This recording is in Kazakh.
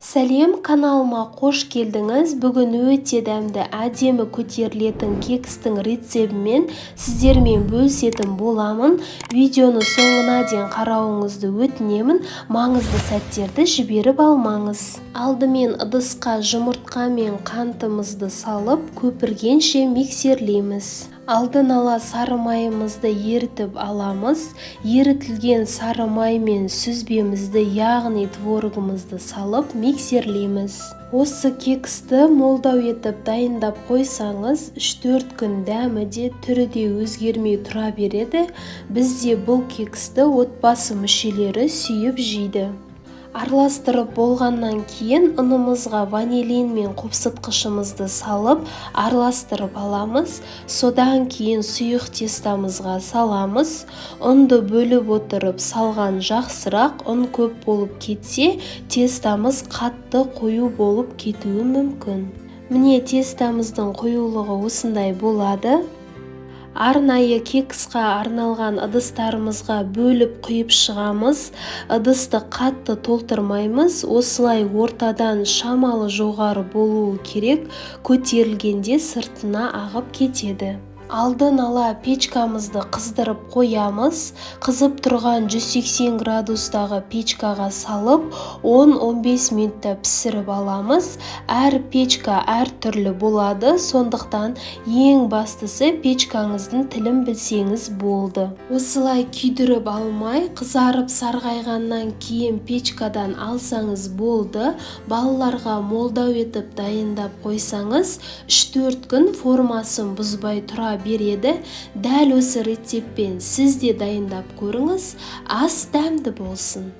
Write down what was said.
Сәлем, каналыма қош келдіңіз! Бүгін өте дәмді, әдемі көтерілетін кекстің рецебімен сіздермен бөлісетін боламын. Видеоны соңына дейін қарауыңызды өтінемін, маңызды сәттерді жіберіп алмаңыз. Алдымен ыдысқа жұмыртқа мен қантымызды салып, көпіргенше миксерлейміз. Алдын ала сары майымызды ерітіп аламыз. Ерітілген сары май мен сүзбемізді, яғни творогымызды салып, миксерлейміз. Осы кексті молдау етіп дайындап қойсаңыз, 3-4 күн дәмі де, түрі де өзгермей тұра береді. Бізде бұл кексті отбасы мүшелері сүйіп жейді. Араластырып болғаннан кейін ұнымызға ванилин мен қопсытқышымызды салып, араластырып аламыз. Содан кейін сұйық тестамызға саламыз. Ұнды бөліп отырып салған жақсырақ. Ұн көп болып кетсе, тестамыз қатты, қою болып кетуі мүмкін. Міне, тестамыздың қоюлығы осындай болады. Арнайы кексқа арналған ыдыстарымызға бөліп құйып шығамыз. Ыдысты қатты толтырмаймыз, осылай ортадан шамалы жоғары болуы керек, көтерілгенде сыртына ағып кетеді. Алдын ала печкамызды қыздырып қоямыз. Қызып тұрған 180 градустағы печкаға салып, 10-15 минутта пісіріп аламыз. Әр печка әртүрлі болады, сондықтан ең бастысы печкаңыздың тілін білсеңіз болды. Осылай күйдіріп алмай, қызарып сарғайғаннан кейін печкадан алсаңыз болды. Балаларға молдау етіп дайындап қойсаңыз, 3-4 күн формасын бұзбай тұра береді. Дәл осы рецептпен сіз де дайындап көріңіз. Ас дәмді болсын!